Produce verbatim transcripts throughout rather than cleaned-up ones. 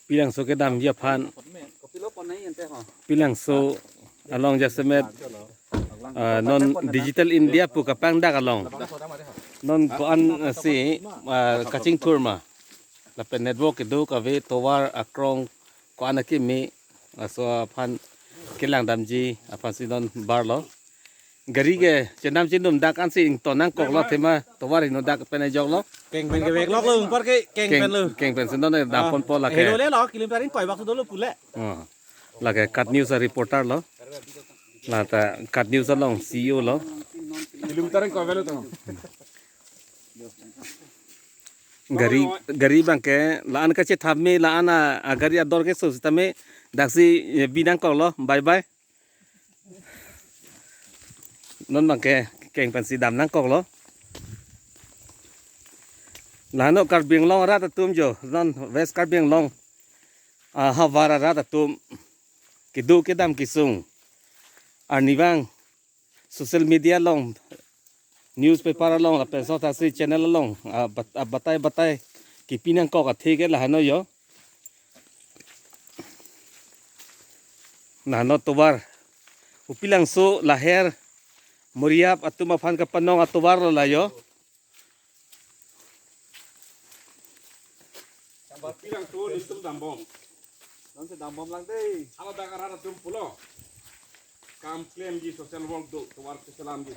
Pilangso kedamji aphan, Pilangso along jasemet, ah, non Digital India pu kapangdak along non ko-an, ah, si, ah, kachingthur ma, lapen network kedo kave, tovar akrong ko-an akeme, laso aphan kelangdamji aphansi non barlo. Gari ke chenam chenum dak ansi ington nangkoklo, athema tovar heno dak pen ejoklo. Keng pen kevek lok lo, ungpar ke keng pen lo. Keng pensi non dam ponpo lake. Helo le lo, kilometer ingkoi bak sudo lo pule. Oh. Lake KAT News a-reporter lo. Lata KAT News along C E O lo. Kilometer ingkoi velo to. Gari, gari abangke la-an kachethap me, la-an a, agari ador keso sitame daksi, eh, bi nangkoklo. Bye bye. Non abangke keng pensi dam nangkoklo. Lahano Karbi Anglong arat atum jo, non West Karbi Anglong, ah, havar arat atum kedo kedam kesung arnivang social media along, newspaper along lapen so thaksi channel along, ah, bat-, ah, batai batai kepi nangkok athe ke lahano jo. Lahano tovar, Upilangso, Laher, Moriap atum aphan kapanong atovar lo la jo. Upilangso nelitum dambom. Nonsi dambom lang dei. Hala dak arat atum pulo. Kam klemji, social work do, tovar keselamji.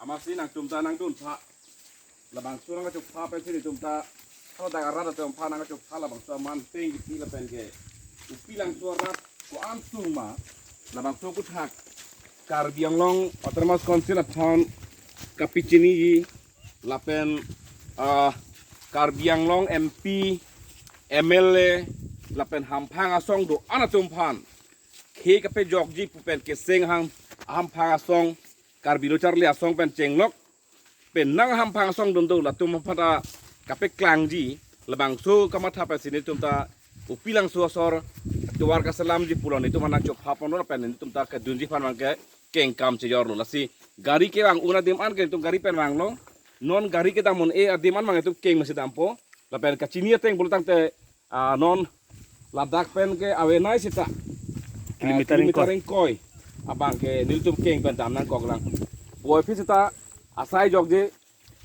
Amatsi nangtum ta nangdun tha. Labangso nangkachopha pensi nelitum ta, hala dak arat atum aphan nangkachopha, labangso aman peng kipi lapen ke Upilangso arat ko-an sung ma, labangso aputhak Karbi Anglong Autonomous Council aphan kapachiniji lapen, ah, Karbi Anglong M P, M L A lapen hamphang asong do-an atum aphan khei kapejokji pu pen keseng ham, hamphang asong, Karbi Lo Charli Asong pen chenglok, penang hamphang asong dun do, latum aphan ta kapeklangji, labangso kamatha pensi nelitum ta Upilangso asor tovar keselamji pulo, nelitum aphan nangchopha ponlo lapen nelitum ta kedunji aphan abangke kengkam chejorlo. Lasi gari kevang un adim an ke nelitum gari pen vanglo. Non gari kedam un-e adim an abang nelitum keng masi dampo. Lapen kachini ateng pulo tangte, ah, non ladak pen ke avenai seta, ah, kilometer ingkoi. Kilometer ingkoi abangke nelitum keng pen dam nangkok lang. Puvoiphit seta asai jokje,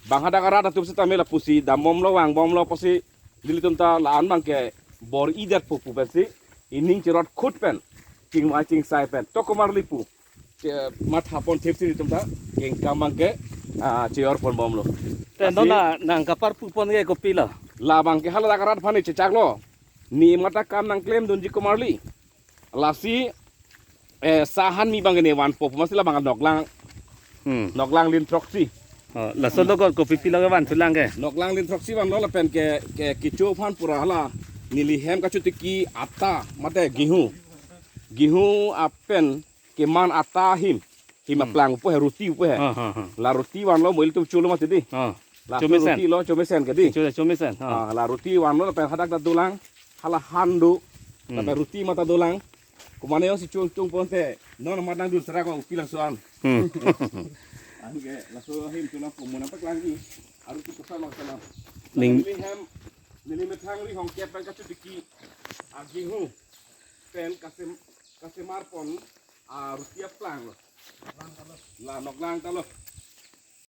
bang hadak arat atum sitame lapusi dambomlo, vangbomlo pusi nelitum ta la-an abangke bor-idet pu pu pensi ining cherot khut pen, chingvai chingsai pen, to komarli pu che-, matha pon thipsi nelitum ta kengkam abangke, ah, chejor ponbomlo. Te lasi non la nangkaparpu pon ke kopilo? Labangke hala dak arat aphan ne chechaklo. Ne mata kam nangklemdunji komarli. Lasi, eh, sahan mi abangke ne vanpo pu amatsi labang noklang, Hmm. Noklang lin throksi. Oh, laso lo ko kopi pilo kevan thulang ke? Noklang lin throksi vanlo lapen ke, ke kecho aphan pura hala neli hem kachotiki atta mate gehu. Gehu apen keman atta ahim. Him Hmm. aplang pu he, roti pu he. Ha, ha, ha. La roti vanlo, mo ilitum cholo mati dei. Ha. La chomesen. Roti lo, chomesen ke dei. Cho-, chomesen. Ha. Ah, la roti vanlo lapen hadak ta dolang. Hala han do. Hmm. Lapen roti mata dolang. Komane jongsi chung chung ponte, non amat nangdun sera ko Upilangso an. Hmm. Anke laso ahim tulang po mo nangpaklangji, aroti koson nangselam. Ning- Neli hem, neli methang ri hongkep pen kachotiki agehu pen kasem-, kasemar pon aroti aplang lo. La noklang ta lo.